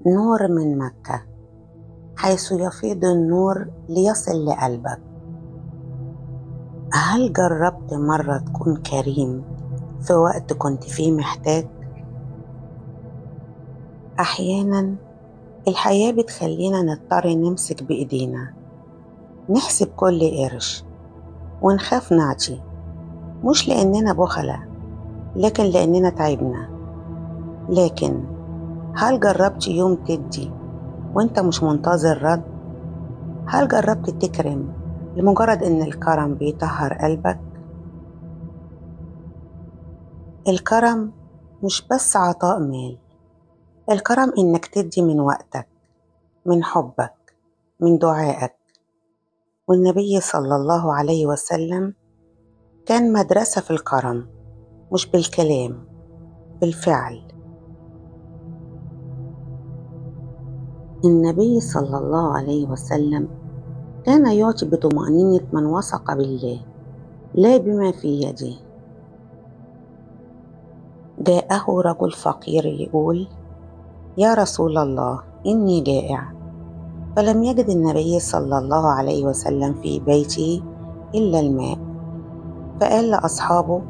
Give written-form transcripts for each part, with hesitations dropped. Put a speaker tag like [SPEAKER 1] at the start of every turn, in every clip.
[SPEAKER 1] نور من مكة، حيث يفيض النور ليصل لقلبك. هل جربت مرة تكون كريم في وقت كنت فيه محتاج؟ أحيانا الحياة بتخلينا نضطر نمسك بإيدينا، نحسب كل قرش ونخاف نعطي، مش لأننا بخلة لكن لأننا تعبنا. لكن هل جربت يوم تدي وانت مش منتظر رد؟ هل جربت تكرم لمجرد ان الكرم بيطهر قلبك؟ الكرم مش بس عطاء مال، الكرم انك تدي من وقتك، من حبك، من دعائك. والنبي صلى الله عليه وسلم كان مدرسة في الكرم، مش بالكلام، بالفعل. النبي صلى الله عليه وسلم كان يعطي بطمأنينة من وثق بالله لا بما في يده. جاءه رجل فقير يقول: يا رسول الله، إني جائع. فلم يجد النبي صلى الله عليه وسلم في بيته إلا الماء، فقال لأصحابه: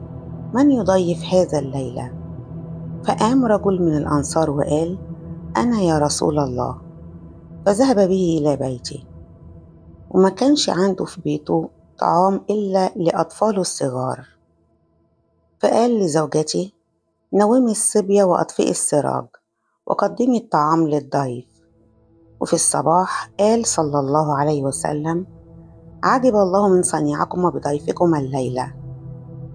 [SPEAKER 1] من يضيف هذا الليلة؟ فقام رجل من الأنصار وقال: أنا يا رسول الله. فذهب به إلى بيته، وما كانش عنده في بيته طعام إلا لأطفاله الصغار. فقال لزوجته: نومي الصبية وأطفئي السراج وقدمي الطعام للضيف. وفي الصباح قال صلى الله عليه وسلم: عجب الله من صنيعكم وبضيفكم الليلة.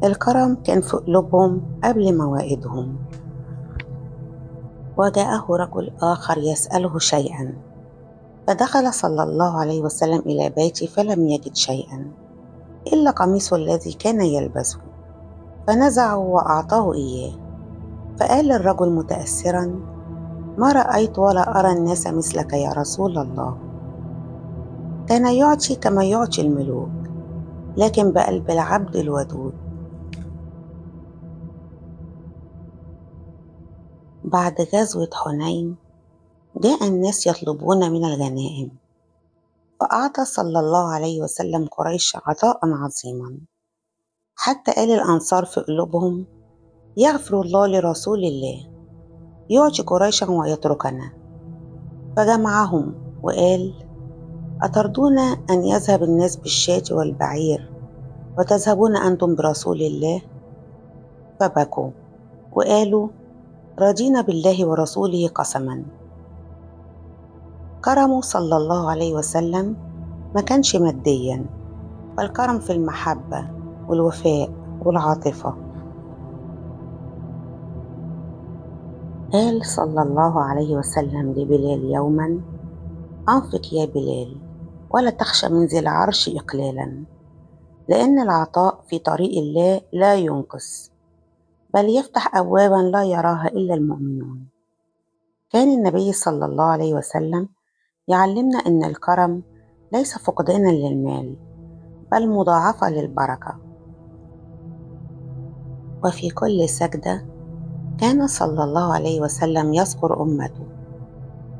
[SPEAKER 1] الكرم كان في قلوبهم قبل موائدهم. وجاءه رجل آخر يسأله شيئا، فدخل صلى الله عليه وسلم إلى بيته فلم يجد شيئا إلا قميصه الذي كان يلبسه، فنزعه وأعطاه إياه. فقال الرجل متأثرا: ما رأيت ولا أرى الناس مثلك يا رسول الله. كان يعطي كما يعطي الملوك، لكن بقلب العبد الودود. بعد غزوة حنين جاء الناس يطلبون من الغنائم، فأعطى صلى الله عليه وسلم قريش عطاء عظيما، حتى قال الأنصار في قلوبهم: يغفر الله لرسول الله، يعطي قريشا ويتركنا. فجمعهم وقال: أترضون أن يذهب الناس بالشاة والبعير وتذهبون أنتم برسول الله؟ فبكوا وقالوا: رضينا بالله ورسوله قسما. كرمه صلى الله عليه وسلم ما كانش ماديا، بل كرم في المحبة والوفاء والعاطفة. قال صلى الله عليه وسلم لبلال يوما: أنفق يا بلال ولا تخشى من ذي العرش إقلالا، لأن العطاء في طريق الله لا ينقص، بل يفتح أبوابا لا يراها إلا المؤمنون. كان النبي صلى الله عليه وسلم يعلمنا أن الكرم ليس فقدانا للمال، بل مضاعفة للبركة. وفي كل سجدة كان صلى الله عليه وسلم يذكر أمته،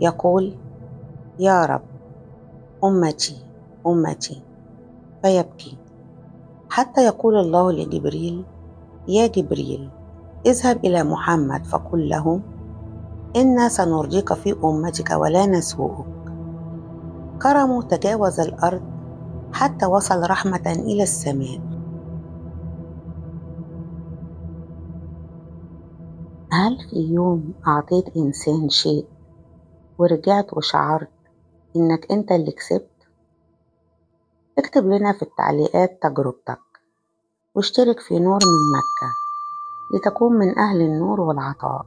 [SPEAKER 1] يقول: يا رب أمتي أمتي، فيبكي، حتى يقول الله لجبريل: يا جبريل اذهب إلى محمد فقل له إنا سنرضيك في أمتك ولا نسوءك. كرمه تجاوز الأرض حتى وصل رحمة إلى السماء. هل في يوم أعطيت إنسان شيء ورجعت وشعرت إنك أنت اللي كسبت؟ اكتب لنا في التعليقات تجربتك، واشترك في نور من مكة لتكون من أهل النور والعطاء.